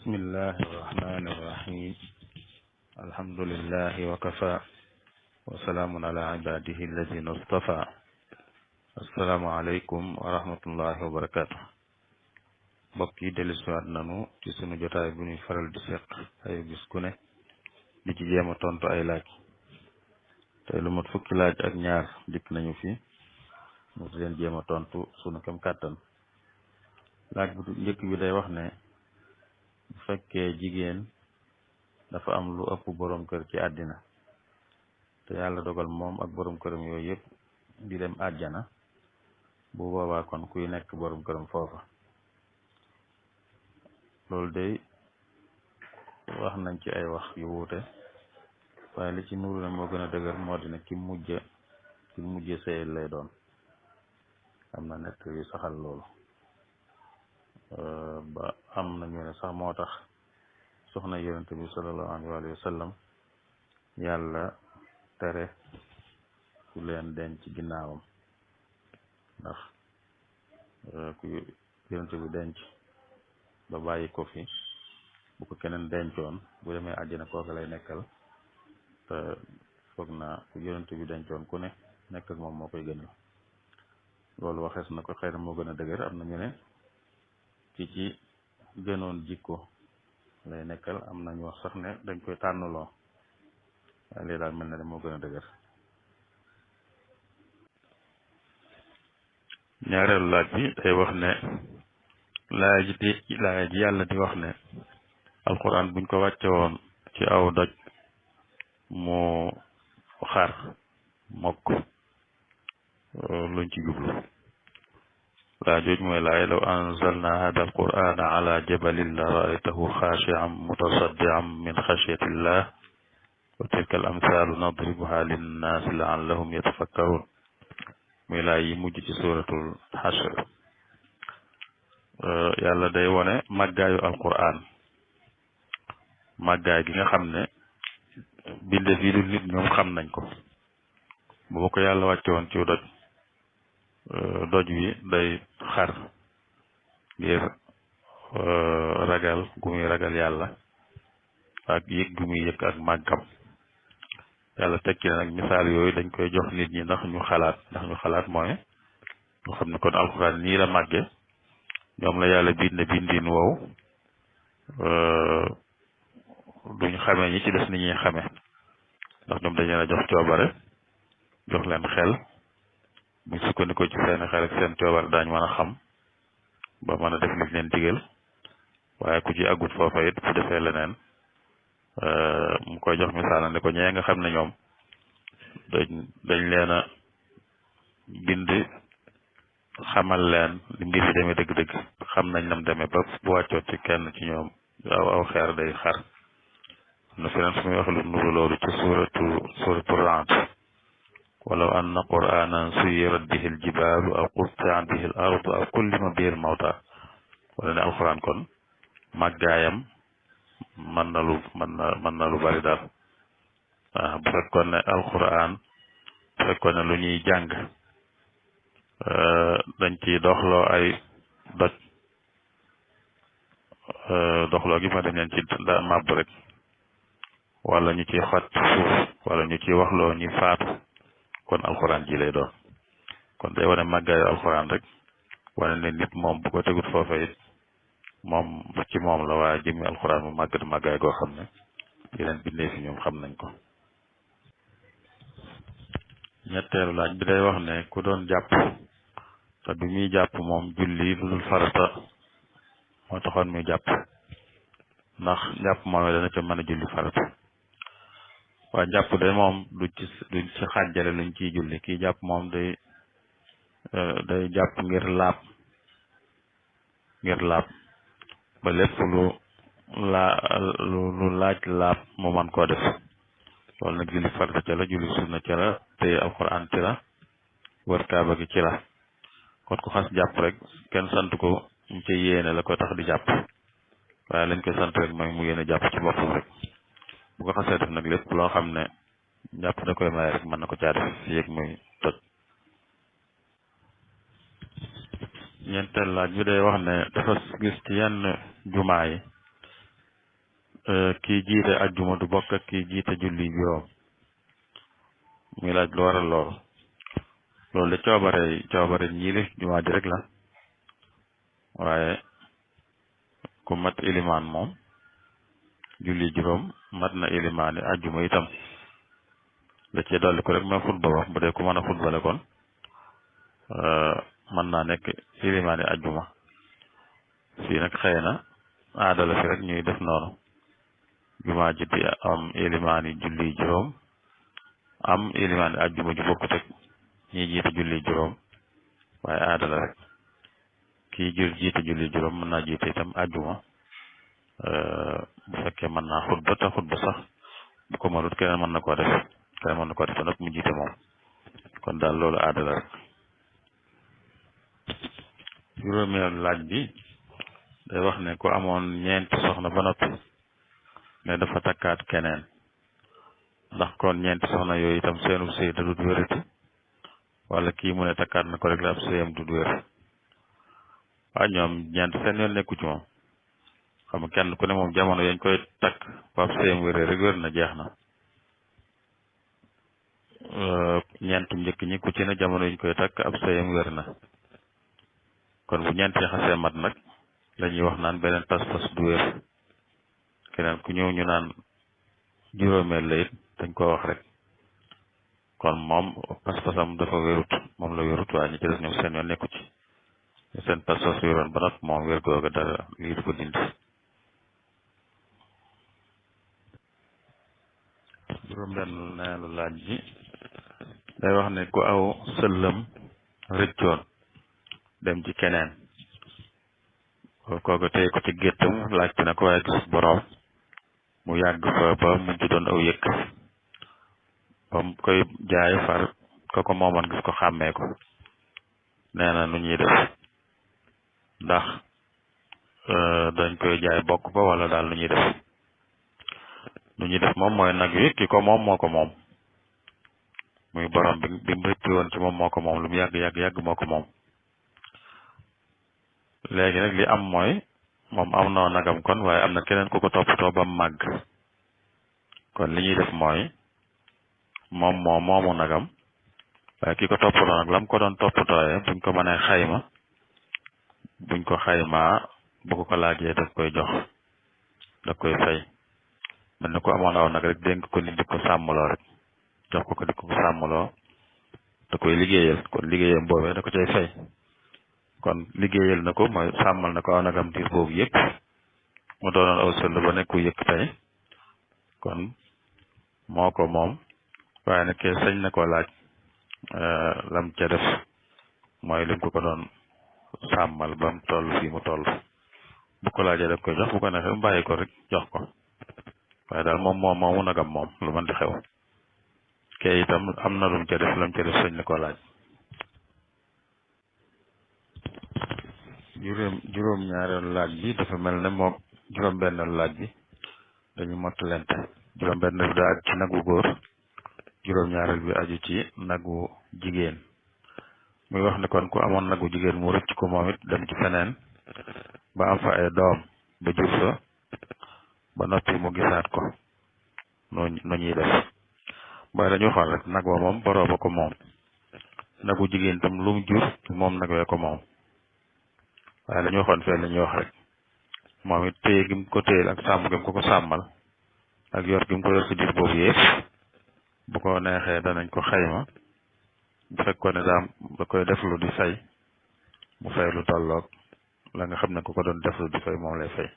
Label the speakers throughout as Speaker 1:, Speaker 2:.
Speaker 1: bismillahi irrahmani irrahim alhamdulillahi wa kafa wa salaamun ala ibadihi alladina stafa assalaamu aleykum wa rahmatullahi wa barakatu mbokk yi dellusiwaat nanu ci sunu jotaay bu ñuy faral di seq ay bis ku ne di ci jéem a tontu ay laaj tey lu mat fukki laaj ak ñaar dikk nañu fi mu di leen jéem a tontu sunu kem kàttan laaj bu njëkk bi day wax ne bu fekkee jigéen dafa am lu ëpp borom kër ci àddina te yàlla dogal moom ak borom këram yooyu yëpp di dem àjjana bu boobaa kon kuy nekk borom këram foofa loolu day wax nañ ci ay wax yu wuute waaye li ci nuuru ne moo gën a dëgër moo dina ki mujje sëyal lay doon am na nett yu saxal loolu ba am na ñu ne sax moo tax soxna yonent bi sallallahu alayhi wa sallam yàlla tere ku leen denc ginnaawam ndax ku yonent bi denc ba bàyyi ko fi bu ko keneen dencoon bu demee àjjana kooku lay nekkal te foog naa ku yonent bi dencoon ku ne nekk ak moom moo koy gënal loolu waxees na ko xëy na moo gën a dëgër am na ñu ne ci gënoon jikko lay nekkal am nañu wax sax ne dañ koy tànnaloo waaye lii daal mel na de moo gën a dëgër ñaareelu laaj bi day wax ne laaj ji yàlla di wax ne alquran buñ ko wàcce woon ci aw doj mu xar mokk luñ ci jublu laa jooj mooy laay law anzalna hada alqur'ana ala jabalin la raaytahu xaashi'an mutasaddi'an min xashyatillah wa tilka al amthaalu nadribuha linnaasi la'allahum yatafakkarun muy laay yi mujj ci suratul hashr yàlla day wone màggaayu alqur'an màggaay gi nga xam ne binde fii du nit ñoom xam nañ ko boo ko yàlla wàcce woon ci doj wi day xar ngir ragal gu muy ragal yàlla ak yëg gu muy yëg ak màggam yàlla tekki na nag misaal yooyu dañ koy jox nit ñi ndax ñu xalaat mooy ñu xam ne kon alxuraan nii la màgge ñoom la yàlla bindin wow duñ xamee ñi ci des ni ñuy xame ndax ñoom dañ leen a jox coobare jox leen xel buñ sukkandikoo ci seen xel ak seen coobare daañ mën a xam ba mën a def liñ leen digal waaye ku ci àggut foofa it fu defee leneen mu koy jox misaal ne ko ñee nga xam ne ñoom dañ leen a bind xamal leen li mbir yi demee dëgg-dëgg xam nañ nam demee ba bu wàccoot ci kenn ci ñoom aw xeer day xar am na feneen fu muy wax lu nuru loolu ci suratu Ra'd walaw anna qur'anan suyirat bihi al-jibaalu aw qutti'at bihi al-ardu aw kullima bihi al-mawta wala ne alquran kon màggaayam mën na lu bari daal waaw bu fekkoon ne alquran bu fekkoon ne lu ñuy jàng dañ ci doxloo ay doj doxloo gi ma dañ leen ci màbb rek wala ñu ci xot suuf wala ñu ci waxloo ñi faatu kon alxuraan ji lay doon kon day wane màggaayu alxuraan rek wane ne nit moom bu ko tegut foofa it moom ci moom la waaye jëmmi alxuraan mu màggaay goo xam ne yeneen bindee fi ñoom xam nañ ko ñetteelu laaj bi day wax ne ku doon jàpp te bi muy jàpp moom julli lu dul farata moo taxoon muy jàpp ndax jàpp moom dana ca mën a julli farata waaye jàpp de moom duñ ci xàjjale luñ ciy julli kii jàpp moom day jàpp ngir laab ba lépp lu laaj laab mu man koo def loolu nag julli farata ca la julli sunna ca la te alxuraan ci la wër kaaba gi ci la kon ko xas jàpp rek kenn sant ko mu ca yéene la ko tax di jàpp waaye lañ koy sant rek mooy mu yéene jàpp ci boppam rek bu ko xasee def nag lépp loo xam ne jàpp da koy maye rek mën na ko caa def yéeg muy toj ñeenteel laaj bi day wax ne dafa gis ci yenn jumaa yi kii jiite ajjuma du bokk ak kii jiite julli juróom muy laaj lu waral loolu de coobare ñii li jumaa ji rek la waaye ku mat ilimaan moom julli juróom mat na ilimaani ajjuma itam la ci dolli ko rek ma xutba wax bu dee ku mën a xutbale kon mën naa nekk ilimaani ajjuma fii nag xëy na aada la fi rek ñuy def noonu jumaa ji di am ilimaani julli juróom am ilimaani ajjuma ju bokkut ak ñi jiite julli juróom waaye aada la rek kii jiite julli juróom mën naa jiite itam ajjuma bu fekkee mën naa xutba te xutba sax bu ko mënut keneen mën na koo def te nag mu jiite moom kon daal loolu aada la rek juróomeelu laaj bi day wax ne ku amoon ñeenti soxna ba noppi ne dafa takkaat keneen ndax kon ñeenti soxna yooyu itam seenu sëy da dut wérati wala kii mu ne takkaat na ko rek la ab sëyam dut wér waaw ñoom ñeent seen yoon nekku ci moom xam nga kenn ku ne moom jamono yañ koy takk ba ab sëyam wéree rek wér na jeex na ñeentu njëkk ñi ku ci ne jamono yañ koy takk ab sëyam wér na kon bu ñeent yi xasee mat nag la ñuy wax naan beneen pas-pas du wér keneen ku ñëw ñu naan juróomeel la it dañ ko wax rek kon moom pas-pasam dafa wérut moom la wérut waaye ñi ci des ñoom seen yoon nekku ci seen pas-pas wéroon ba nag moom wér googa dara lii du ko dindi juróom-benneelu laaj bi day wax ne ku aw sëllam rëccoon dem ci keneen kooku tey ko ci géttam laajte na ko waaye gis boroom mu yàgg fa ba mujj doon aw yëkk ba mu koy jaay far ko moomoon gis ko xàmmee ko nee na nu ñuy def ndax dañ koy jaay bokk ba wala daal nu ñuy def moom mooy nag wi ki ko moom moo ko moom muy borom bi mu rëcc woon ci moom moo ko moom lu mu yàgg moo ko moom léegi nag li am mooy moom am na nagam kon waaye am na keneen ku ko toppatoo ba mu màgg kon li ñuy def mooy moom moomu nagam waaye ki ko toppatoo nag lam ko doon toppatooyee buñ ko mënee xayma buñ ko xaymaa bu ko laajee daf koy jox daf koy fay mel ni ko amoon aw nag rek dénk ko nit di ko sàmmloo rek jox ko di ko sàmmloo da koy liggéeyal kon liggéeyam boobee da ko cay fay kon liggéeyal na ko mooy sàmmal na ko aw nagam diir boobu yëpp mu doonoon aw sëll ba nekku yëkk tey kon moo ko moom waaye nag kee sañ na ko laaj lam ca def mooy lim ko doon sàmmal ba mu toll fii mu toll bu ko laajee daf koy jox bu ko neexee mu bàyyi ko rek jox ko waaye daal moom moomu nagam moom lu mën di xew kee itam am na lum ca def lam ca def sañ na ko laaj juróom-ñaareelu laaj bi dafa mel ne moom juróom-benneelu laaj bi dañu mottalente juróom-benneel bi daa aju ci nagu góor juróom-ñaareel bi aju ci nagu jigéen muy wax ne kon ku amoon nagu jigéen mu rëcc ko moom it dem ci feneen ba am fa ay doom ba jur fa ba noppi mu gisaat ko nu ñuy def mooy dañu waxoon rek nag wa moom borooma ko moom nagu jigéen tam lu mu jur moom nag wee ko moom waaye dañu waxoon fee la ñuy wax rek moom it téye gi mu ko téyel ak sàmm gi mu ko sàmmal ak yor gi mu ko yor ci diir boobu yëpp bu ko neexee danañ ko xayma bu fekkoon ne da koy deflu di fay mu fay lu tolloog la nga xam ne ku ko doon deflu di fay moom lay fay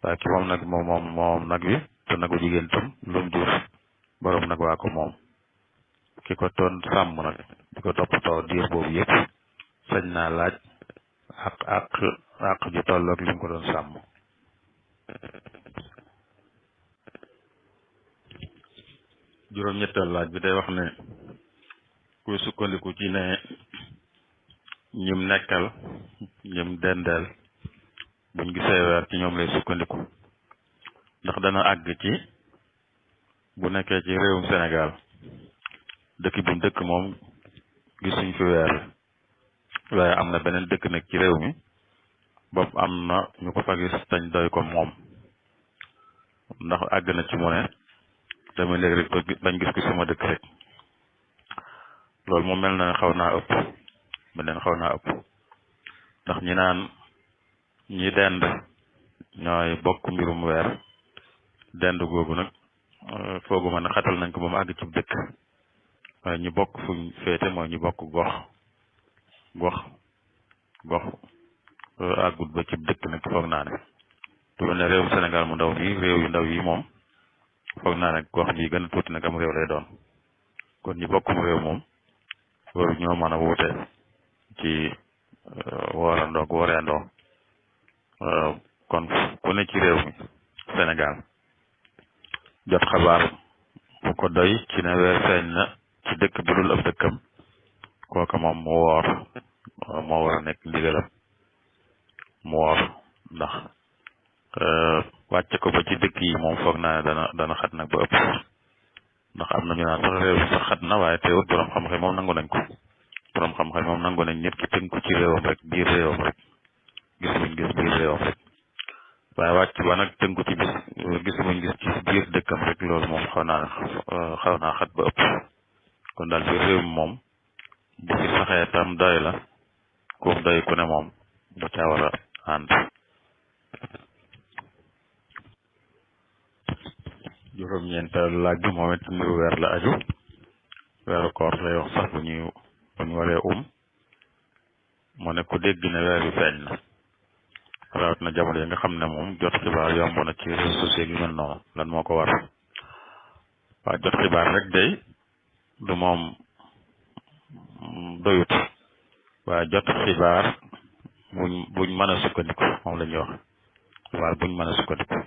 Speaker 1: waaye ki moom nag moom nag wi te nagu jigéen tam lu mu jur borom nag waa ko moom ki ko doon sàmm nag di ko toppatoo diir boobu yëpp sañ naa laaj àq ju tolloog li mu ko doon sàmm juróom-ñettal laaj bi day wax ne kuy sukkandiku ci ne ñim nekkal ñim dendeel buñ gisee weer ci ñoom lay sukkandiku ndax dana àgg ci bu nekkee ci réewum Sénégal dëkk bi dëkk moom gisuñ fi weer waaye am na beneen dëkk nag ci réew mi bopp am na ñu ko fa gis tañ doy ko moom ndax àgg na ci mu ne damay léegi rek bañ gis ko sama dëkk rek loolu moom mel na ne xaw naa ëpp ndax ñi naan ñi dend ñooy bokk mbirum weer dend googu nag fooguma ne xatal nañ ko ba mu àgg ci dëkk waaye ñi bokk fuñ féete mooy ñi bokk gox àggut ba ci dëkk nag foog naa ne du ne réewum Sénégal mu ndaw mi réew yu ndaw yi moom foog naa ne gox bi gën a tuuti nag am réew lay doon kon ñi bokkum réew moom waru ñoo mën a wuute ci woreendoo kon ku ne ci réew mi Sénégal jot xabaar bu ko doy ci ne weer feeñ na ci dëkk bu dul ab dëkkam kooka moom mu woor moo war a nekk ndigalam mu woor ndax wàcce ko ba ci dëkk yi moom foog naa ne dana xat nag ba ëpp ndax am na ñu naan sax réew mi sax xat na waaye teewut borom xam-xam moom nangu nañ ko borom xam-xam moom nangu nañ nit ki tënku ci réewam rek biir réewam rek gis biir réewam rek waaye wàcc ba nag tënku ci gis ci biir dëkkam rek loolu moom xaw naa xat ba ëpp kon daal biir réew mi moom bu fi saxee tam doy la kum doy ku ne moom da caa war a ànd juróom-ñeenteelu laaj bi moom it ci mbiru weer la aju weeru koor lay wax sax bu ñu waree mu ne ku dégg ne weer wi feeñ na rawat na jamono yi nga xam ne moom jot xibaar yomb na ci réseaux sociaux yi mel noonu lan moo ko war waaw jot xibaar rek day du moom doyut waaye jot xibaar buñ mën a sukkandiku moom la ñuy wax xibaar buñ mën a sukkandiku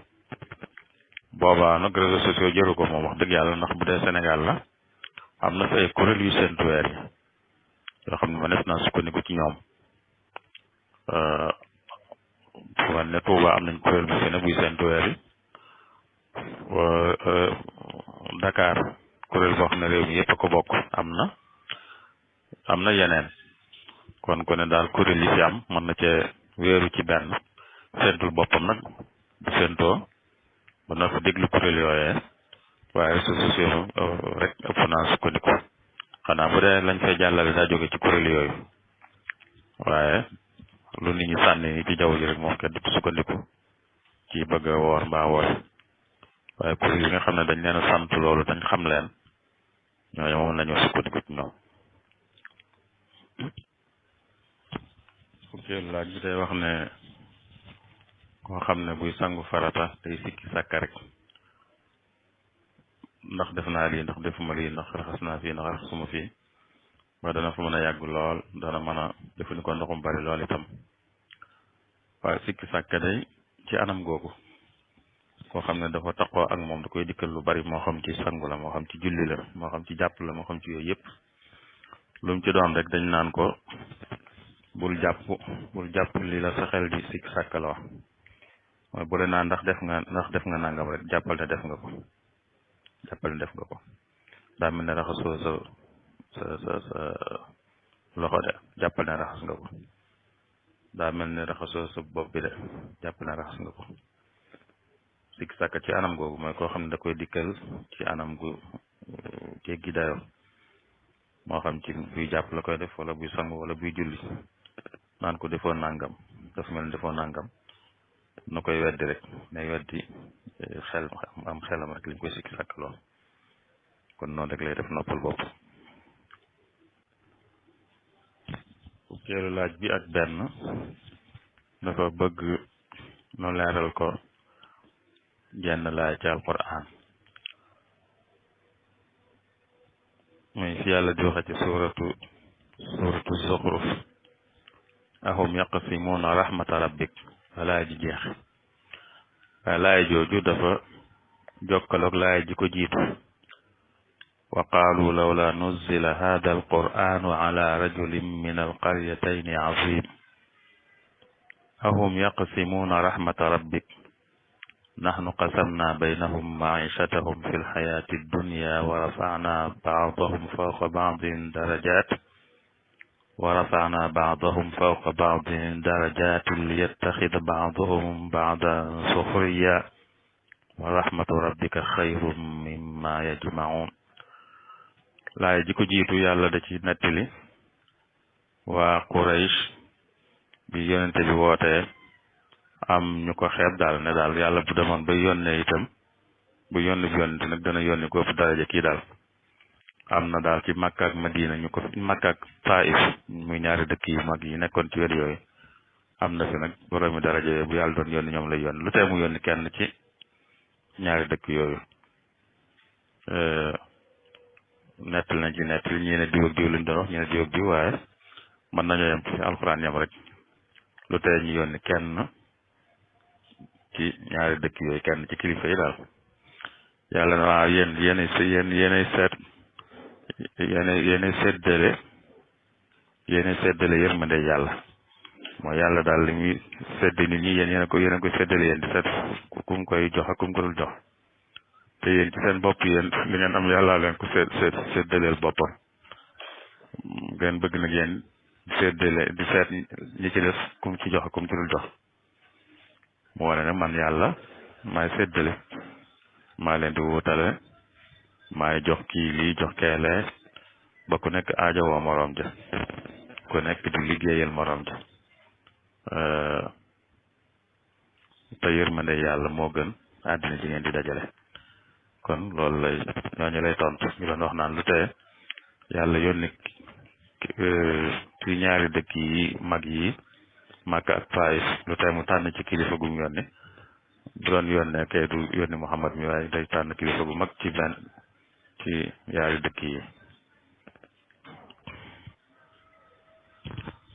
Speaker 1: boobaa nag réseaux sociaux jëru ko moom wax dëgg yàlla ndax bu dee Sénégal la am na fi ay kuréel yu séntu weer yi yoo xam ne ma def naa sukkandiku ci ñoom fu mel ne Touba am nañ kuréel bu fi ne buy séntu weer yi Dakar kuréel boo xam ne réew mi yëpp a ko bokk am na yeneen kon ku ne daal kuréel yi fi am mën na cee wéeru ci benn séntul boppam nag bu séntoo ba na fa déglu kuréel yooyee waaye réseaux sociaux rek ëpp naa sukkandiku xanaa bu dee lañ fay jàllale daa jóge ci kuréel yooyu waaye lu nit ñi sànni ci jaww ji rek moom kenn du sukkandiku ci bëgg a woor mbaa woor waaye kuréel yi nga xam ne dañ leen a sant loolu dañ xam leen ñooñu moom la ñu sukkandiku ci ñoom. fukkeelu laaj bi day wax ne koo xam ne buy sangu farata day sikki sàkka rek ndax def naa lii ndax defuma lii ndax raxas naa fii ndax raxasuma fii ba dana fa mën a yàgg lool dana mën a jëfandikoo ndoxum bari lool itam waaye sikki sàkka day ci anam googu koo xam ne dafa taqoo ak moom da koy dikkal lu bari moo xam ci sangu la moo xam ci julli la moo xam ci jàpp la moo xam ci yooyu yëpp lu mu ci doon rek dañ naan ko bul jàpp li la sa xel di sikki sàkkaloo mooy bu le naa ndax def nga nangam rek jàppal ne def nga ko daa mel ne raxasoo sa loxo de jàppal ne raxas nga ko daa mel ne raxasoo sa bopp bi de jàppal ne raxas nga ko sikki sàkka ci anam googu mooy koo xam ne da koy dikkal ci anam gu jéggi dayoo moo xam ci buy jàpp la koy def wala buy sangu wala buy julli naan ko defoo nangam dafa mel ne defoo nangam na koy weddi rek nay weddi am xelam rek liñ koy sikki sàkk lool kon noonu rek lay def noppal bopp. fukkeelu laaj bi ak benn dafa bëgg nu leeral ko jenn laay ci alquran muy fi yàlla di waxe ci suuratu zuxruf ahum yaqsimuuna rahmata rabbik laay ji jeex waaye laay jooju dafa jokkaloog laay ji ko jiitu wa qaalu lawla nuzzila hada alquranu ala rajulin min alqaryatayni azim ahum yaqsimuuna rahmata rabbik nahnu qasamna baynahum maichatahum fi lxayati addunya wa rafacna bacdahum fawqa bacdin darajat liyattaxida bacduhum bacdan suxriya wa rahmatu rabbika xayrun mimma yajmaun. laay ji ko jiitu yàlla da ci nettali waa Quraysh bi yonente bi wootee am ñu ko xeeb daal ne daal yàlla bu demoon ba yónnee itam bu yónni bi yónnente nag dana yónni ko ëpp daraja kii daal. am na daal ci Makka ak Madina ñu ko Makka ak Taif muy ñaari dëkk yu mag yi nekkoon ci wet yooyu am na fi nag boroomi daraja yooyu bu yàlla doon yónni ñoom lay yónni lu tee mu yónni kenn ci ñaari dëkk yooyu. nettal nañ ci nettal ñii ne diw ak diw lañ doon wax ñii ne diw ak diw waaye mën nañoo yem ci alxuraan yem rek lu tee ñu yónni kenn ci ñaari dëkk yooyu kenn ci kilifa yi daal. yàlla na waaw yéenay seet yéenay séddale yërmande yàlla mooy yàlla daal li muy sedd nit ñi yéen a koy séddale yéen di seet ku mu koy jox ak ku mu ko dul jox te yéen ci seen bopp yéen li ngeen am yàlla leen ko séddaleel boppam ngeen bëgg nag yéen di seet ñi ci des ku mu ci jox ak ku mu ci dul jox mu wane ne man yàlla maay séddale maa leen di wutale maay jox kii lii jox keelee ba ku nekk aajo woo moroom ja ku nekk di liggéeyal moroom ja te yërmande yàlla moo gën àddina ji ngeen di dajale. kon loolu lay ñooñu lay tontu ñu doon wax naan lu tee yàlla yónni ci ñaari dëkk yi mag yi Makka ak Taif lu tee mu tànn ci kilifa gu mu yónni bu doon yónnee kay du yónni Muhammad mi waaye day tànn kilifa gu mag ci ñaari dëkk yi.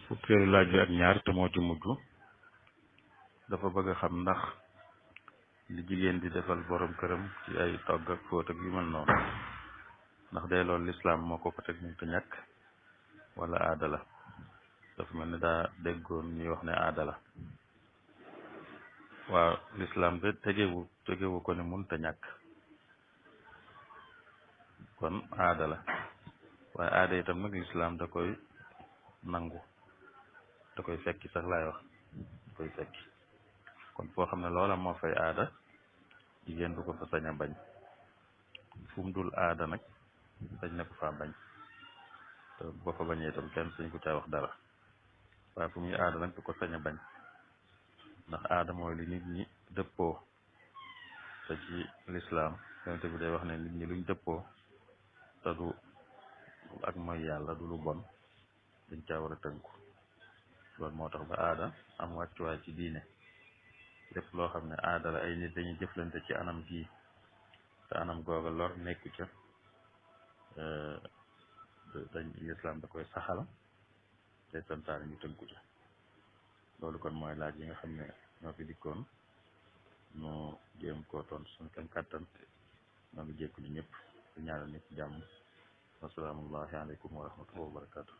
Speaker 1: fukkeelu laaj bi ak ñaar te moo ci mujj dafa bëgg a xam ndax li jigéen di defal borom këram ci ay togg ak fóot ak yu mel noonu ndax day loolu lislaam moo ko teg mu te ñàkk wala aada la. dafa mel ni daa déggoon ñuy wax ne aada la. waaw lislaam de tegewu ko ne mun te ñàkk kon aada la waaye aada itam nag lislaam da koy nangu da koy fekki sax laay wax da koy fekki kon foo xam ne loola moo fay aada jigéen du ko fa sañ a bañ fu mu dul aada nag sañ na ko faa bañ te boo fa bañee itam kenn sañ ko caa wax dara waaye fu muy aada nag du ko sañ a bañ ndax aada mooy li nit ñi dëppoo te ci lislaam yonent bi day wax ne nit ñi luñ dëppoo te du ak mooy yàlla du lu bon dañ caa war a tënku loolu moo tax ba aada am wàccuwaay ci diine lépp loo xam ne aada la ay nit dañuy jëflante ci anam gii te anam googa lor nekku ca dañ lislaam da koy saxal te santaane ñu tënku ca loolu kon mooy laaj yi nga xam ne ñoo fi dikkoon ñu jéem koo tontu suñu kam kàttan ñoo ngi jékku ñu ñëpp di ñaanal ñëpp jàmm wasalaamullahi aleykum wa rahmatullahi wa barakatu